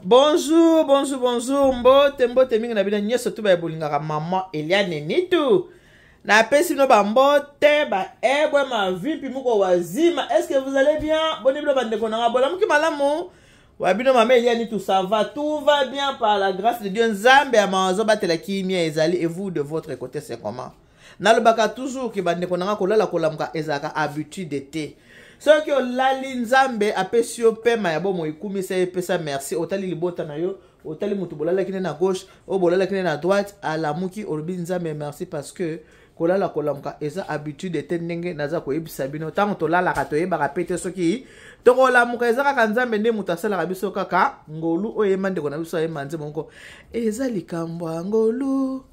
Bonjour, bonjour, bonjour. Mbote, mbote mingi na bino nyonso tu baye bolingaka maman Eliane Nitu. Napesi bino ba mbote, ba ebwe ma vipi muko wazima. Est-ce que vous allez bien? Boni bino bandeko na nga bolamuki malamu. Wa bino maman Eliane Nitu, ça va, tout va bien par la grâce de Dieu. Nzambe ya mawazo batela kimia ezali et vous de votre côté c'est comment? Nalobaka toujours ke bandeko na nga kolala kolamuka ezalaka habitude te. Soki olali Nzambe apesi yo pema ya bomoi, kumisa ye, pesa merci. Otali libota na yo, otali moto bolalaki ne na gauche, oyo bolalaki ne na droite, alamuki, olobi Nzambe merci parce que kolala kolamuka eza habitude te. Ndenge naza koyebisa bino, ntango tolalaka toyebaka pe te soki tokolamuka, eza kaka Nzambe nde moto asalaka biso kaka ngolu. Oyo eyemba ndeko na biso ayemba nzembo moko, eza likambo ya ngolu,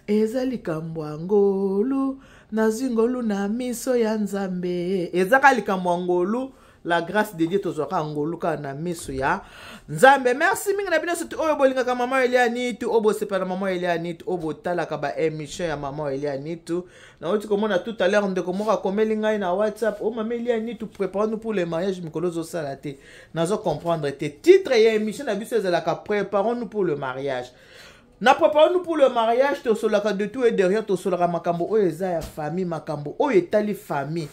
eza likambo ya ngolu, nazwi ngolu na miso ya Nzambe. Eza kaka likambo ya ngolu, la grâce de Dieu, tozwaka ngolu kaka na miso ya Nzambe. Merci mingi na bino surtout oyo bolingaka mama Elia Nitu, oyo bosepela na mama Elia Nitu, oyo botalaka ba émission ya mama Elia Nitu. Nauti komona tout à l'heure ndeko moko akomeli ngai na WhatsApp: o mama Elia Nitu, prépare-nous pour le mariage. Mikolo ozosala te, nazo comprendre te. Titre ya émission na biso ezalaka préparons-nous pour le mariage. Na préparons-nous pour le mariage, tosolaka de tout et de rien, tosolaka makambo oyo eza ya famille, makambo oyo etali famille,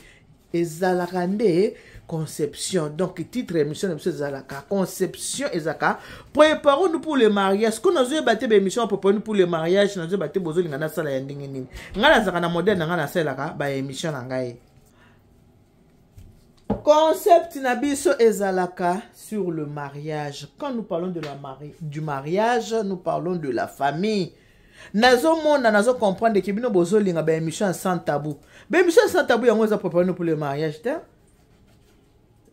ezalaka nde conception. Donc titre émission na biso ezalaka conception, ezalaka préparons-nous pour le mariage. Ko nazoyeba te baémission préparons-nous pour le mariage, nazoyeba te bozolinga nasala ya ndenge nini. Ngai nazalaka na modèle na ngai, nasalelaka baémission na ngai. Concept na biso ezalaka sur le mariage. Quand nous parlons de la mari du mariage, nous parlons de la famille. Nazomona, nazo comprendre ke bino bozolinga ba émission ya sans tabou. Ba émission ya sans tabou yango eza préparé pour le mariage te.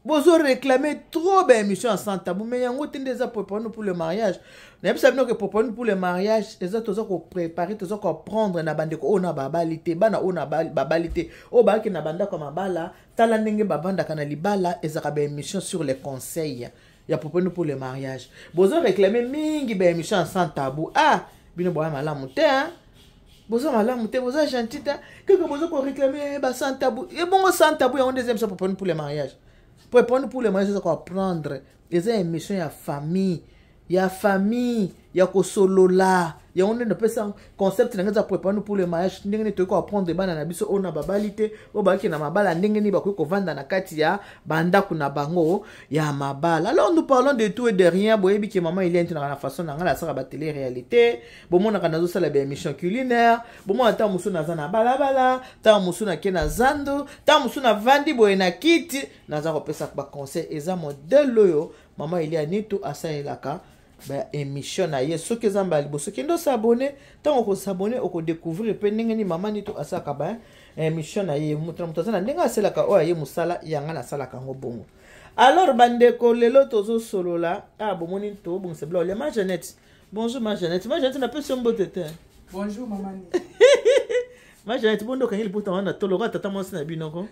Bozo réclamer trop ba émission ya sans tabou, mais yango te nde eza préparé pour le mariage. Nayebisa bino ke préparé pour le mariage eza toza kopréparer, toza koapprendre na bandeko oyo na babali te, bana oyo na babali te, oyo bayaki na bandako ya mabala. Tala ndenge bavandaka na libala, ezalaka ba émission sur les conseils ya préparé pour le mariage. Bozo réclamer mingi ba émission ya sans tabou. Ah, bino boya malamu te, hein? Boza malamu te, boza gentil te, kaka boza koréclamer ba sans tabou. Ebongo sans tabou yango nde eza émission préparé pour le mariage? Préparé pour le mariage eza koapprendre, eza émission ya famille, ya famille, ya kosolola. Yango nde napesa concept na ngai, eza préparé pour le mariage. Ndenge nini tokoki koapprendre bana na biso oyo na babali te, oyo bayaki na mabala, ndenge nini bakoki kovanda na kati ya bandako na bango ya mabala. Alors nous parlons de tout et de rien. Boyebi ke mama Eliane tunaka na façon na ngai, nasaka ba télé réalité, bomonaka nazosala ba émission culinaire, bomona ntango mosusu naza na balabala, ntango mosusu nake na zando, ntango mosusu navandi boye na kiti, naza kopesa baconseil. Eza modèle oyo mama Elia Nitu asalelaka ba émission na ye. Soki eza mbala liboso, kende os'abonner. Ntango okos'abonner, okodécouvrir mpe ndenge nini mama Nitu asalaka ba émission na ye. Moto na moto aza na ndenge asalaka oyo aye mosala yanga, nasalaka yango bongo. Alors bandeko, lelo tozosolola. Ah, bomoni tobongisa biloko lia. Ma Jeannette, bonjour. Ma Jeannette, ma Jeannette, napesi yo mbote te. Bonjour mama. Ma Jeannette, bondo okangi liputa wana toloko tata mwasi na bino ko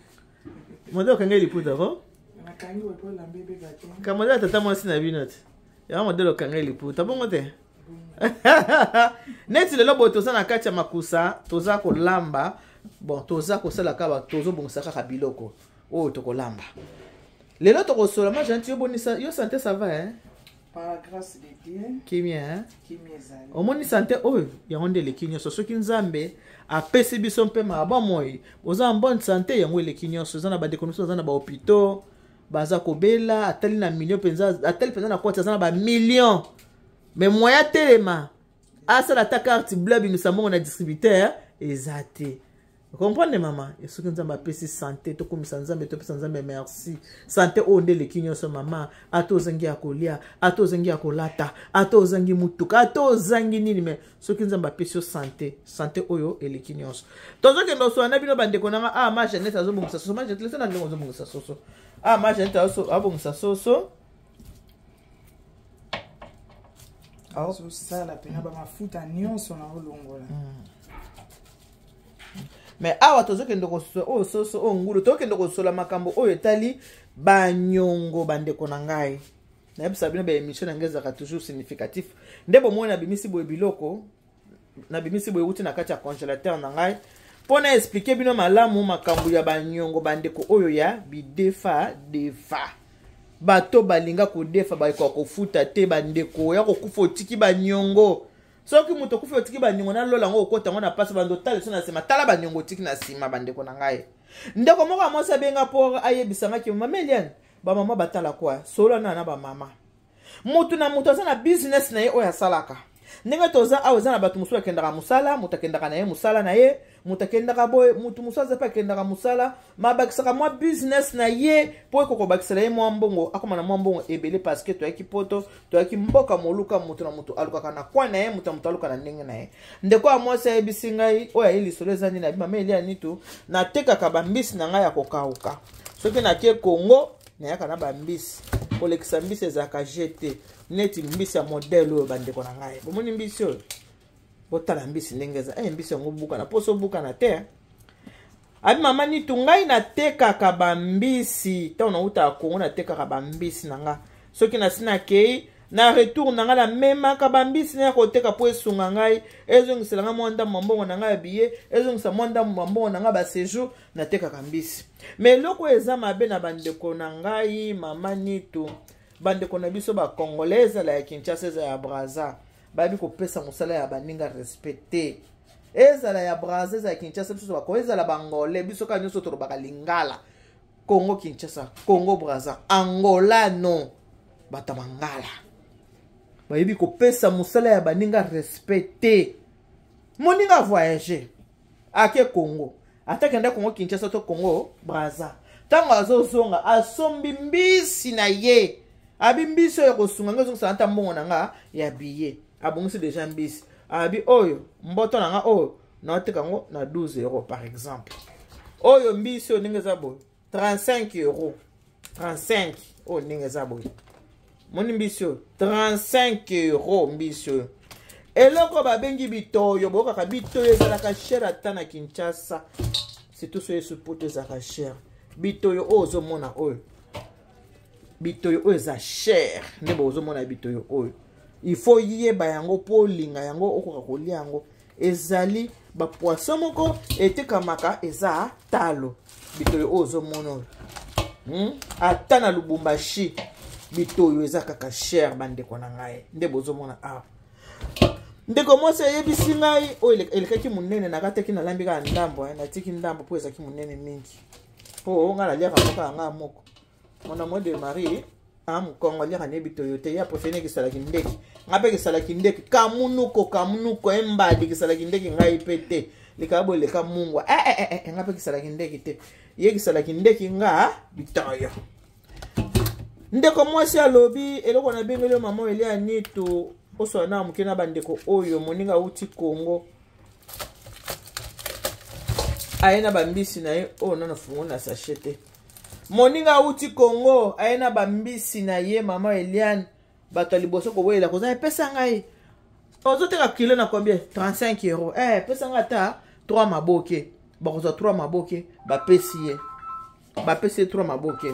modèle okangi liputa ko ka modèle tata mwasi na bino te, yango modèle okangi liputa bongo te. Neti lelo boye toza na kati ya makusa, toza kolamba. Bon, toza kosala kaka, tozobongisa kaka biloko oyo tokolamba lelo. Tokosola. Ma Jeannette, yo bonisa yo santé, ça va, hein? Par la grâce de Dieu. Kimia, hein? Kimia ezali. Omoni santé oyo, yango nde eleki nyonso. Soki Nzambe apesi biso mpe bomoi, oza en bonne santé, yango eleki nyonso. Eza na bandeko mosusu baza na bahôpitaux, baza kobela, atali na million mpenza, atali mpenza na koti, aza na bamillion, mais moyen telema asala ata carte bleue, abimisa mbongo na distributeur eza te. Comprendre mama, soki Nzambe apesi santé, tokomisa Nzambe, topesa Nzambe merci. Santé oyo nde eleki nyonso mama. Ata ozangi ya kolia, ata ozangi ya kolata, ata ozangi mutuka, ata ozangi nini, mais soki Nzambe apesi yo santé, santé oyo eleki nyonso. Tozokende osola na bino bandeko nanga. Ah, ma Jeannette azobongisa soso. Ma Jeannette, lesa na ndenge ozobongisa soso. Ah, ma Jeannette abongisa soso. Azosala mpena bamafuta nyonso na olongola. Mais awa tozokende oyo soso oyo ngulu, tokende kosola makambo oyo etali banyongo. Bandeko na ngai, nayebisa bino baémission na ngai ezalaka toujours significatif. Nde bomoi nabimisi boye biloko, nabimisi boye euti na kati ya congélateur na ngai mpo na expliquer bino malamu makambo ya banyongo. Bandeko oyo ya bidefa defa. Bato balinga kodefa bakoka kofuta te. Bandeko ya kokufa otiki baniongo. Soki moto okufi otiki baniongo na lola yango okota yango na mpasi. Bando otala liso na nsima, tala baniongo otiki na nsima. Bandeko na ngai, ndeko moko ya mwasi abenga mpo ayebisangaki: "Mama Eliane, bamama batala kwa solo na bamama. Motu na moto aza na business na ye oyo asalaka. Ndenge toza awa, eza na bato mosusu akendaka mosala, moto akendaka na ye mosala na ye, moto akendaka boye, moto mosusu aza mpe akendaka mosala, mabakisaka mwa business na ye mpo ekoka kobakisela ye mwa mbongo, akoma na mwa mbongo ebele. Parce que toyaki Poto, toyaki mboka moluka, moto na moto alukaka na kwa na ye, moto na moto aluka na ndenge na ye." Ndeko ya mwasi ayebisi ngai oyo aye lisolo eza nini. Abi: "Mama Elia Nitu, natekaka bambisi na ngai ya kokauka. Soki nakie Kongo, nayaka na bambisi. Kolekisa mbisi ezalaka je te, neti mbisi ya modèle oyo. Bandeko na ngai, bomoni mbisi oyo? Botala mbisi ndenge eza. Mbisi yango bukana mposo bukana te." Abi: "Mama Nitu, ngai natekaka bambisi. Ntango nautaka Kongo, natekaka bambisi na nga. Soki nasi nakei, na retour na ngai, namemaka bambisi na ya koteka mpo esunga ngai, ezongisela ngai mwa ndambo ya mbongo na ngai ya billet, ezongisa mwa ndambo ya mbongo na ngai baséjour. Natekaka mbisi. Mais eloko oyo eza mabe na bandeko na ngai, mama Nitu, bandeko na biso bacongolais, ezala ya Kinshasa, ezala ya Braza, bayebi kopesa mosala ya baninga respect te. Ezala ya Braza, ezala ya Kinshasa, biso bako ezala bangolais, biso kaka nyonso tolobaka lingala. Congo Kinshasa, Congo Braza, Angola, non, bato ya mangala bayebi kopesa mosala ya baninga respect te. Moninga voyage, ake Congo, ata kenda Congo Kinshasa to Congo Braza, ntango azozonga, asombi mbisi na ye. Abi: mbisi oyo kosunga nga ezongisaka nta mbongo na nga ya billet. Abongisi déjà mbisi. Abi: oyo mboto na nga oyo, naoteka yango na 12 euro par exemple. Oyo mbisi oyo ndenge eza boye, 35 euro, 35. Oyo ndenge eza boye, moni mbisi oyo, 35 euro mbisi oyo. Eloko babengi bitoyo, boyokaka bitoyo ezalaka cher ata na Kinshasa, surtout so yesu Poto ezalaka cher. Bitoyo oyo ozomona oyo, bitoyo oyo eza cher. Nde bozomona bitoyo oyo, il faut yeba yango mpo olinga yango, okoka kolia yango. Ezali bapoisson moko etekamaka, eza talo. Bitoyo oyo ozomona oyo, Ata na Lubumbashi bitoyo eza kaka cher. Bandeko na ngai, nde bozomona awa, ndeko mwasi ayebisi ngai oyo elekaki monene. Nakataki, nalambi kaka ndambo, natiki ndambo mpo ezalaki monene mingi, mpo ngai naliaka moko ya ngai moko. Mon amour de mari amokongo aliaka nayebi toyo te. Ye apréféré kisalaki ndeki, ngai mpe kisalaki ndeki. Kamunuko kamunuko embadi kisalaki ndeki, ngai mpe te. Likaya boye leka mungwa, eh, eh, eh, ngai mpe kisalaki ndeki te. Ye kisalaki ndeki, nga bitoyo. Ndeko mwasi alobi: eloko nabengeli yo, mama Elia Nitu, osola na moke na bandeko oyo. Moninga auti Kongo, aye na bambisi na ye oyo nano fungo na sachet te. Moninga auti Kongo, aye na bambisi na ye. Mama Eliane, bato ya liboso koboyela koza: epesa ngai, ozoteka kilo na combien? 35 euro. Pesa ngai ata 3 maboke. Bakozwa 3 maboke, bapesi ye, bapesi ye 3 maboke.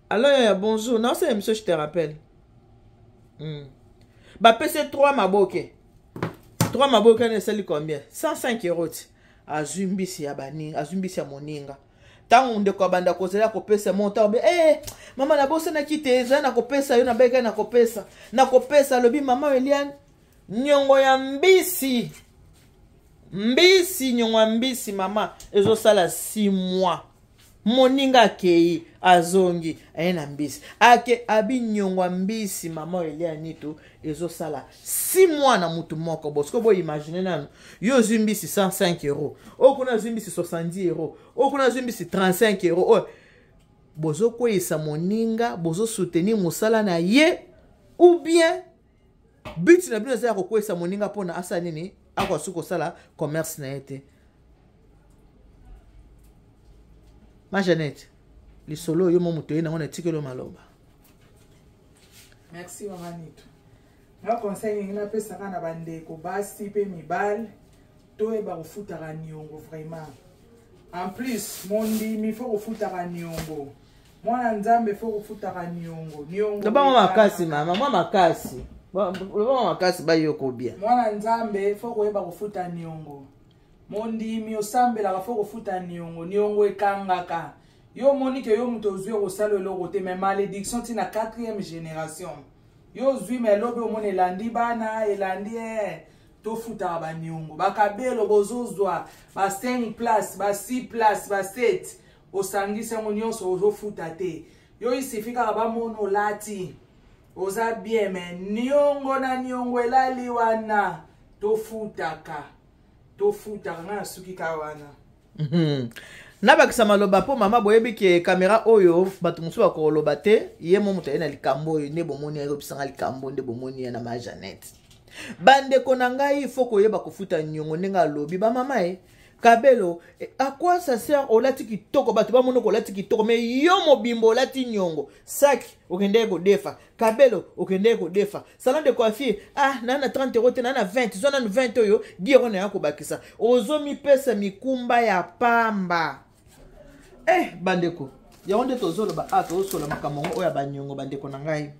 Alors yaya, bonjour, naosala émission, je te rappelle. Bapesi ye 3 maboke. 3 maboke wana esali combien? 105 euro. Ti azwi mbisi ya baninga, azwi mbisi ya moninga. Ntango ndeko abanda kozela kopesa mo, ntango be mama, nabosanaki te, ezali na kopesa yo, nabeki nakopesa, nakopesa. Alobi: "Mama Eliane, niongo ya mbisi, mbisi, niongo ya mbisi, mama, ezosala 6 mois. Moninga akei, azongi, aye na mbisi, ake abi niongo ya mbisi, mama Elia Nitu, ezosala 6 mois na mutu moko." Bosiko boimagine nanu: yo ozwi mbisi 105 euro, oyo kuna azwi mbisi 70 euro, oyo kuna azwi mbisi 35 euro. Oyo bozokweyisa moninga, bozosoutenir mosala na ye, ou bien but na bino eza ya kokweyisa moninga mpona asala nini? Akoka soki kosala commerce na ye te. Ma Jeannette, lisolo oyo mo moto ye nango na etikeli maloba. Merci, mama Nitu. Nga conseil ndenge napesaka na bandeko basi mpe mibali, toyeba kofutaka niongo vraiment. En plus mondimi faut kofutaka niongo, mwana Nzambe faut kofutaka niongo, niongo. Loba mwa makasi, mama, mwa makasi, loba mwa makasi, bayoko bien. Mwana Nzambe faut koyeba kofuta niongo. Mondimi osambelaka faut kofuta niongo. Niongo ekangaka. Yo omoni ke yo moto ozwi okosala eloko te, mais malédiction ti na 4e génération. Yo ozwi mais lobi omoni elandi bana, elandi tofutaka baniongo. Bakabelo bozozwa ba 5 place, ba 6 place, ba 7, osangisi yango nyonso ozofuta te. Yo isifi kaka bamona olati oza bien, mais niongo na niongo elali wana. Tofutaka, tofutaka. Ngai nasuki kaka wana. Nabakisa maloba mpo mama boyebi ke kamera oyo bato mosusu bakoloba te, ye mo moto aye na likambo oyo nde bomoni ayebisanga likambo nde bomoni ye na ma Jeannette. Bandeko na ngai, fo koyeba kofuta niongo ndenge alobi bamama ye kabelo. À quoi ça sert olati kitoko, bato bamoni kolati kitoko, mais yo mobimbo olati niongo? Saki okendeki kodefa, kabelo okendeki kodefa, salon de coiffure, ah, naa na 30 euro te, naa na 20, zwa nanu 20 oyo, 10 euro na ya kobakisa. Ozomipesa mikumba ya pamba. Bandeko, yango nde tozoloba, ah, tozosola makambo yango oyo ya baniongo. Bandeko na ngai,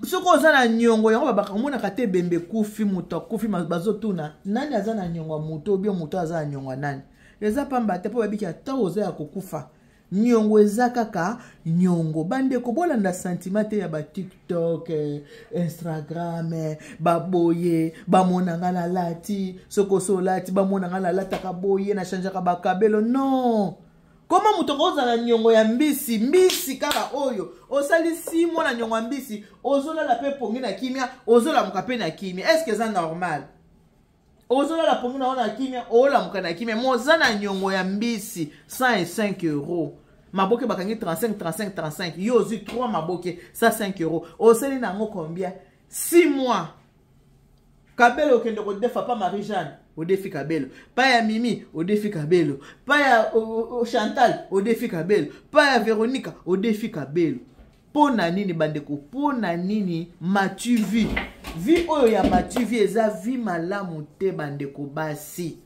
soki oza na niongo, yango babaka omonaka te ebembe ekufi, moto akufi, bazotuna nani aza na niongo ya moto, obio moto aza na niongo ya nani. Eza pamba te, mpo babiki ata oza ya kokufa, niongo eza kaka niongo. Bandeko, bolanda sentiment te ya baTikTok, Instagram, baboye bamona nga nalati, soki oso olati, bamona nga nalataka boye, nachangeaka bakabelo. Non, koma moto akozala niongo ya mbisi, mbisi kaka oyo osali 6 mois na niongo ya mbisi, ozolala mpe pongi na kimia, ozolamuka mpe na kimia. Est ce que eza normal? Ozolala pongi na yo na kimia, olamuka na kimia, moza na niongo ya mbisi 105 euro. Maboke bakangi 35, 35, 35, yo ozwi 3 maboke 105 euro, osali na yango combien? 6 mois. Kabelo okende kodefa pa Marie Jeanne, odefi kabelo, pa ya Mimi odefi kabelo, pa ya Chantal odefi kabelo, pa ya Veronica odefi kabelo. Mpo na nini, bandeko? Mpo na nini m'as-tu vu? Vie oyo ya m'as-tu vu eza vie malamu te, bandeko basi,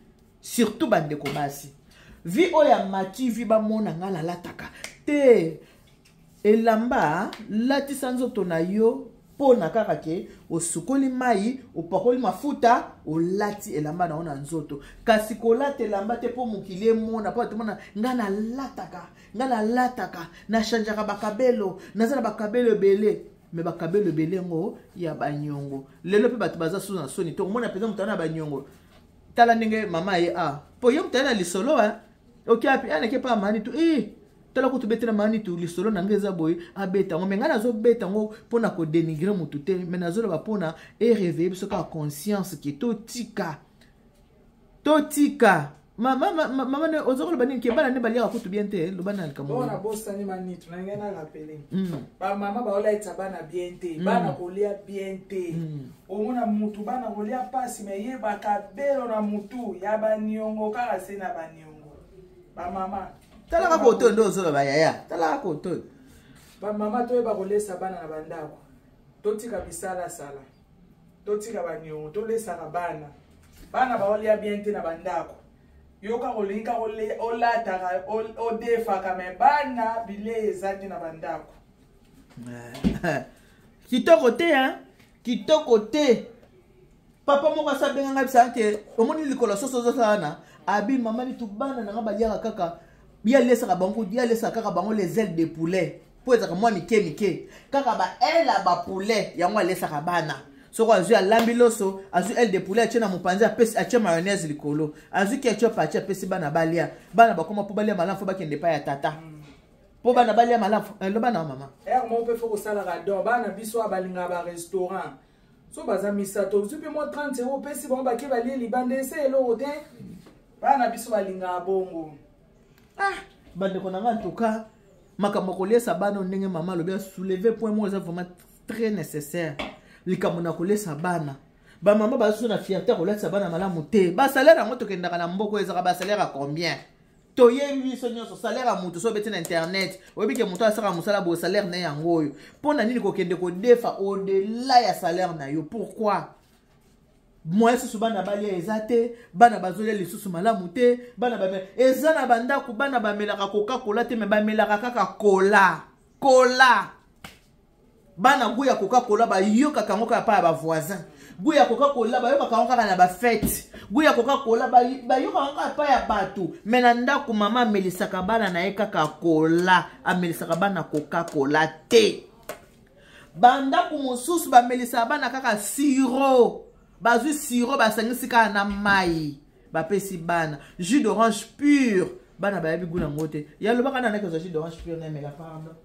surtout bandeko basi. Vie oyo ya m'as-tu vu, bamona nga nalataka te elamba, latisa nzoto na yo mpo na kaka ke osukoli mai, opakoli mafuta, olati elamba na yo na nzoto. Kasi kolata elamba te mpo mokili emona, mpo bato mona nga nalataka, nga nalataka, nachangeaka bakabelo, naza na bakabelo ebele. Me bakabelo ebele yango ya banyongo. Lelo mpe bato baza susu na soni to komona mpenza moto ana banyongo. Tala ndenge mama ye a mpo ye moto aye na lisolo oki api anake pa mani tu e tala kutu betela mani tu lisolo na ngai eza boye, abeta yango. Me ngai nazobeta yango mpona kodénigrer motu te, me nazoloba mpona eréveiller biso kaka conscience ke totika, totika. Mama, mama, oza koloba nini ke bana nde baliaka kutu bien te? Loba na likambo. Bona bosani manitu na ngai na rappeler bamama baolaitisa bana bien te, bana kolia bien te. Omona mutu bana kolia pasi, me yebaka belo na mutu ya baniongo kaka se na baniongo. Bamama, talaka koto nde ozoloba, yaya, talaka koto. Bamama, toyeba kolesa bana na bandako, totika bisalasala, totika baniongo, tolesaka bana. Bana baolia bien te na bandako. Yo kaka olingi kaka olataka, odefaka, me bana bilei eza te na bandako. Kitoko te, hein? Kitoko te. Papa moko asa abenganga bisa ke omoni likolo soso ozosala wana, abi mama nitu, bana nanga baliaka kaka, ye alesaka bango, ye alesaka kaka bango les ailes de poulet, mpo ezalaka mwa mike mike, kaka baele ya bapoulet yango alesaka bana. Soki azwi, alambi loso, azwi aile de poulet, atie na mopanzi, apesi, atie mayonnaise likolo, azwi ketchup, atie, apesi bana balia. Bana bakoma mpo balia malamu, fo bakende epai ya tata mpo bana balia malamu. Loba na mama. Heure moko mpe fo kosalaka don. Bana biso oyo balingaka barestaurant, so baza misato, ozwi mpe mwa 30 euro, opesi bango, bake balie libanda, ese eloko te. Bana biso balingaka bongo. Ah, bandeko na nga, en tout cas makambo ya koliesa bana, ndenge mama alobi, asoulever point moko eza vraiment très nécessaire, likambo na kolesa bana. Bamama baza na fierté ya kolatisa bana malamu te. Basalaire yango tokendaka na mboka, ezaka basalaire ya combien? Toyebi biso nyonso salaire ya moto. So obeti na internet, oyebi ke moto asalaka mosala boye, salaire na ye yango oyo. Mpo na nini kokende kodefa au-delà ya salaire na yo? Pourquoi? Moyen susu bana balia eza te, bana bazolia lisusu malamu te. Bana bame eza na bandako, bana bamelaka Coca-Cola te, me bamelaka kaka cola cola. Bana goût ya Coca-Cola bayokaka yango kaka pa ya bavoisin. Goût ya Coca-Cola bayokaka yango kaka na bafete. Goût ya Coca-Cola bayokaka yango kaka epai ya bato. Mais na ndako mama amelisaka bana na ye kaka cola, amelisaka bana Coca-Cola te. Bandako mosusu bamelisaka bana kaka sirop. Bazwi sirop basangisi kaka na mai, bapesi bana jus d'orange pure. Bana bayebi goût nango te. Ya lobaka na naki ozwa jus d'orange pure na emela, pardon.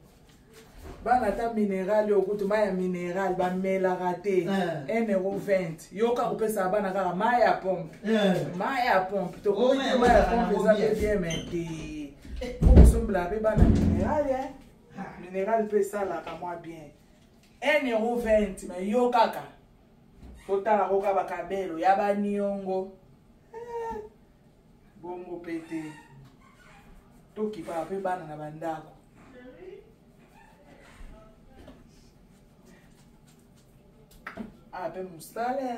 Bana ata minéral oyo kutu mai ya minéral bamelaka te. 1,20 €. Yoka kopesaka bana kaka mai ya pompe. Mai ya pompe tokoki te, mai ya pompe eza mpe bien mais te. Po kosombelaka mpe bana minéral, minéral mpe esalaka mwa bien. 1,20 €, mais yo kaka totala koka bakabelo ya baniongo bongo mpe te. Tokipaka mpe bana na bandako. Ah, mpe mosala,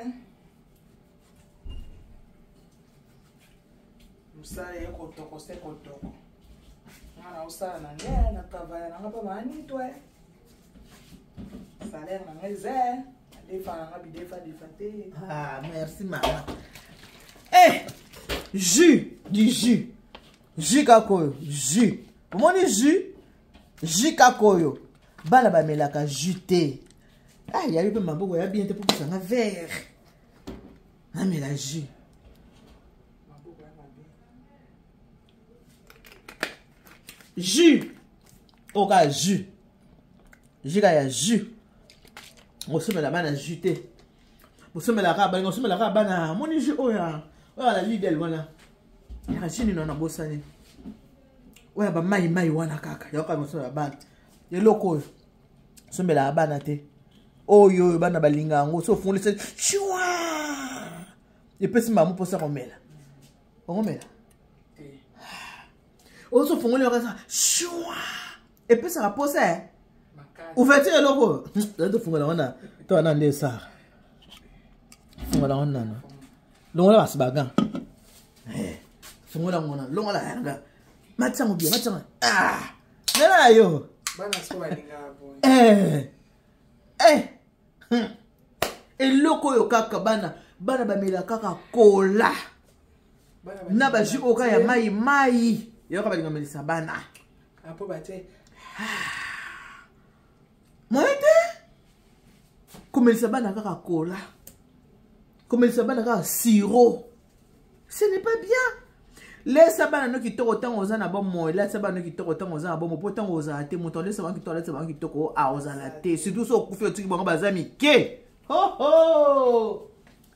mosala ye kotoko se kotoko. Nga na osala na nge na travaille nanga mpe maanitwe salaire nanga eza adefa nanga bidefa defa te. Ah, merci mama. Eh, jus du jus, jus kaka oyo, jus omoni, jus, jus kaka oyo bana bamelaka jus te. Ah, yabi mpe maboko ya bien te mpo pesanga verre namela jus. Jus oyo kaka jus, jus kaka ya jus. Osomela bana jus te, bosomelaka balinga osomelaka bana. Amoni jus oyo, oyo na Lidl wana, yaka jus nini wana, bosani, oyo bamai mai wana kaka yoka bosomela bana. Eloko oyo somelaka bana te, oyo oyo bana balinga yango. So ofungoli se chua, epesi mamu mposa komela. Okomela oyo, so ofungoli yoka chua, epesaka mposa ouverture. Eloko oyo tofungola wana to wana nde esara fungola ngo nano, longola basi bagan, fungola ngo nano, longola yanga, matisango bien, matisango. Ah, mela na yo. Eh, eh. Eloko oyo kaka bana, bana bamela kaka kola na bajus oyo kaka ya mai mai, yoka balinga melisa bana moye te. Komelisa bana kaka kola, komelisa bana kaka sirop, ce n'est pas bien. Lesa bana no kitoko ntango oza na bomoi, lesa bana no kitoko ntango oza na bomoi, mpo ntango ozala te, moto alesa bango kitoko, alesa bango kitoko a ozala te. Surtout so okufi, otiki bango baza mike, hoho,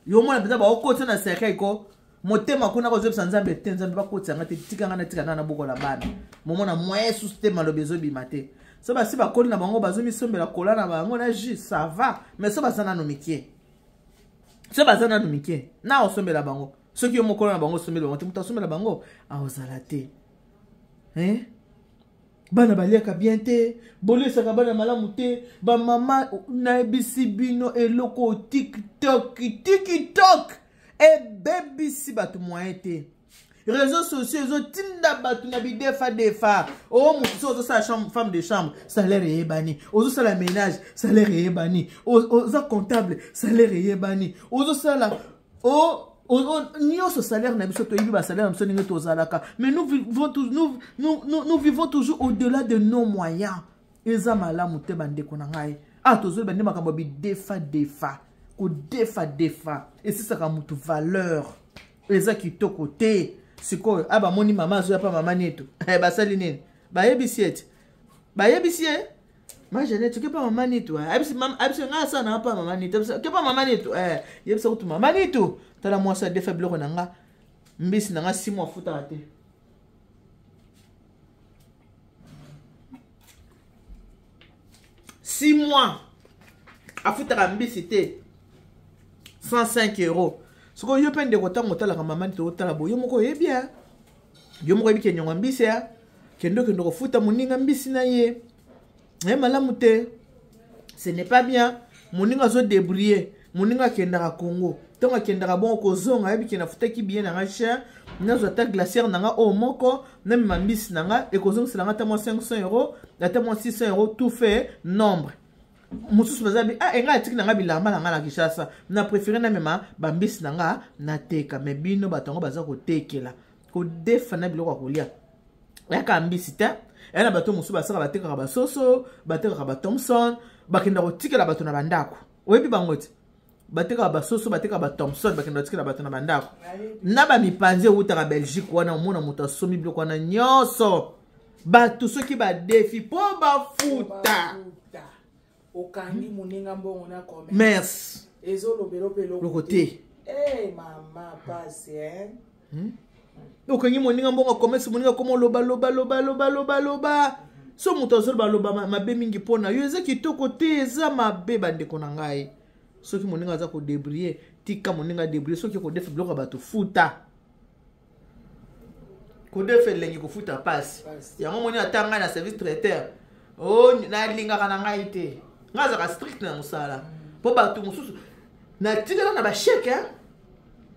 yo mona mpenza baokotisa na cercueil ko motema kuna kozobisa Nzambe te. Nzambe, bakotisa nga te, tika nga na tika nga na bokola bana. Momona moyen susu te, maloba ezobima te. So basi bakoli na bango, bazomisombela kola na bango na jus, ça va. Mais so baza nano mike, so baza nano mike, na osombela bango. Soki yo mokolo na bango osombeli bango te, moto asombela bango aozala te, eh? Bana baliaka bien te, bolesaka bana malamu te. Bamama, nayebisi bino eloko, TikTok, TikTok ebebisi bato moyen te. Réseaux sociaux ezotinda bato na bidefa defa. O motu so ozosala femme de chambre, salaire eyebani. Ozosala ménage, salaire eyebani. Oza comptable, salaire eyebani. Ozosala o nyonso, salaire na biso toyebi, basalaire na biso ndenge tozalaka. Mais nous vivons, nous, nous, nous, nous vivons toujours au-delà de nos moyens. Eza malamu te, bandeko na ngai. Ah, tozoyeba nde makambo ya bidefa defa, kodefa defa esisaka motu valeur, eza kitoko te. Sikoyo a bamoni mama azoya mpa mama Neto, basali nini? Bayebisi ete, bayebisi ye: "Ma Jeannette, oke mpa mama Neto." Ayebisi ngai asala nanga mpa mama Neto. Oke mpa mama Neto, yebisa kutu mama Neto: "Tala mwasi adefa biloko na nga, mbisi na nga 6 mois afutaka te." 6 mois afutaka mbisi te, 105 euro. Sikoyo yo mpe ndeko, ntango otalaka mama Neti, otala boye, yo moko oyebi ya yo moko oyebi ke nyongo mbisi ya kende, okende kofuta moninga mbisi na ye, ye malamu te, ce n'est pas bien. Moninga azodébrouiller, moninga akendaka Congo, ntango akendaka bongo kozonga, ayebi ke nafutaki billet na nga cher, nazwa ata glacière na nga oyo moko, namema mbisi na nga, ekozongisela nga ata mwa 500 euro, ata mwa 600 euro, tout fait nombre. Mosusu baza bi ah enga atiki na nga bilamba na nga na Kinshasa, na préféré na mema bambisi na nga nateka. Me bino bato yango baza kotekela, kodefa na biloko ya kolia yaka mbisi te. Eya na bato mosusu basaka, batekaka basoso, batekaka bathomson, bakenda kotikela bato na bandako. Oyebi bango te? Batekaka basoso, batekaka bathomson, bakenda kotikela bato na bandako na bamipanzi ewutaka Belgique wana. Omona moto asombi biloko wana nyonso, bato soki badefi mpo bafuta. Okangi moninga mbongo na commerce. Merci. Ezolobela mpe eloko te. Hey, mama, pasi, eh? Okangi moninga mbongo commerce, moninga koma oloba loba loba loba loba loba. So moto azoloba loba mabe mingi mpo na yo, eza kitoko te, eza mabe. Bandeko na ngai, soki moninga aza kodébrouiller, tika moninga débrouiller. Soki kodefa biloko ya bato, futa. Kodefa elengi, kofuta mpasi. Yango moni ata ngai na service traiteur o, nalingaka na ngai te. Ngai azalaka strict na mosala, mpo bato mosusu natikala na bachèque,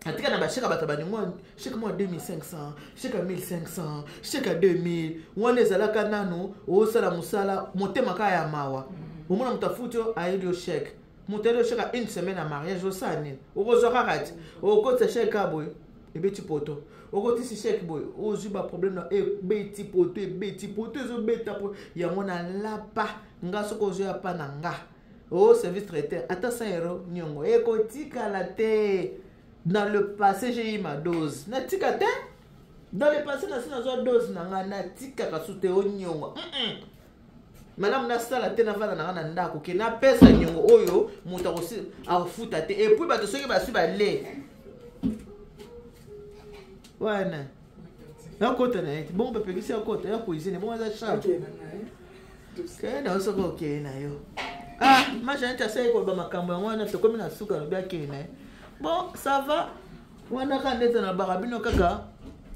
atika na bachèque ya bato baningo, chèque mwa 2500, chèque ya 1500, chèque ya 2000. Wana ezalaka nanu osala mosala, motema kaka ya mawa. Omona moto afuti yo, ayeli yo chèque. Moto ayeli yo chèque ya une semaine ya mariage, osala nini? Okozwa kaka ti okotisa chèque ka boye, ebeti poto. Okotisi chèque boye, ozwi baproblème na ebeti poto, ebeti poto, ezobeta po yango. Nalapa nga, soki ozwi ya pa na nga o service traiteur, ata 100 euro, niongo ekotikala te. Dans le passé, j'ai eu ma dose, natika te. Dans le passé, nasi nazwa dose na nga, natikaka su te. O niongo, malamu nasala te, navanda na nga na ndako ke napesa niongo oyo moto akofuta te. Et puis bato soki baswi bale wana, yakota na ye te. Bongo bapekisi akota ya cuisine, bongo aza chambre. Kende na yo, soki okei na yo. Ah, ma Janete asali koloba makambo yango wana, tokomi na suka. Alobi akei na ye. Bon, ça va. Wana kaka ndete na baka bino kaka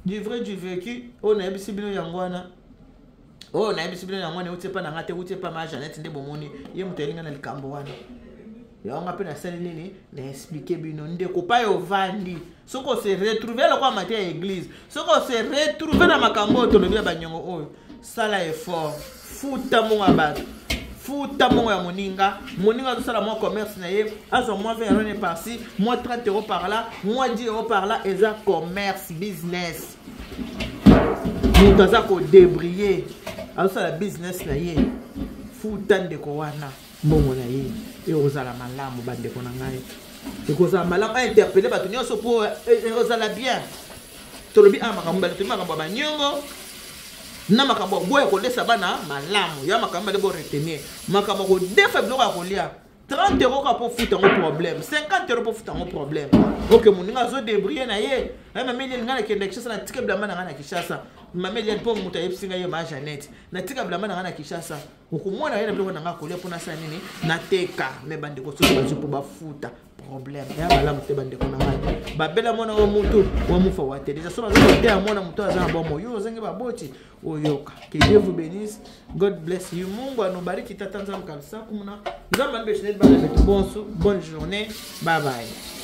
du vrai, du vécu. Oyo nayebisi bino yango wana, oyo nayebisi bino yango wana euti epa na nga te, euti epa ma Janete. Nde bomoni ye moto ayelinga na likambo wana yango. Nga mpe nasali nini? Na expliquer bino. Ndeko pai ovandi, soki ose retrouve lokola mate ya église, soki ose retrouve na makambo oyo tolobi ya banyongo oyo, sala effort, futa mbongo ya bato, futa mbongo ya moninga. Moninga azosala mwa commerce na ye, azwa mwa 20 euro ne par-ci, mwa 30 euro par là, mwa 10 euro par là, eza commerce, business. Moto aza kodébrouiller, azosala business na ye, futa ndeko wana mbongo na ye, ekozala malamu. Bandeko na ngai, ekozala malamu. Ainterpeller bato nyonso mpo ekozala bien. Tolobi awa makambo mibale: tolobi makambo ya baniongo na makambo ya boya kolesa bana malamu. Ya makambo mibale, boretenir makambo ya kodefa biloko ya kolia. 30 euro kaka mpo futa yango, problème. 50 euro mpo futa yango, problème. Ok, moninga azodébrouiller na ye. Aye, mama Eliane, ngai nakenda Kinshasa, natika bilamba na ngai na Kinshasa. Mama Eliane, mpo moto ayebisi ngai ye, ma Janete, natika bilamba na ngai na Kinshasa, okomona ye na biloko na ngai kolia mpo nasala nini? Nateka. Me bandeko, soki bazwi mpo bafuta, problème ya malamu te. Bandeko na ngai, babela mwana wa mutu wa mufa wa te. Deja so baza koteya mwana moto aza na bomo, yo ozangi baboti oyoka. Que Dieu vous bénisse. God bless you. Mungu anubariki. Tata Nzambe kabisa kumuna Nzambe anibeshineli bana betu bonso. Bonne journée, bye bye.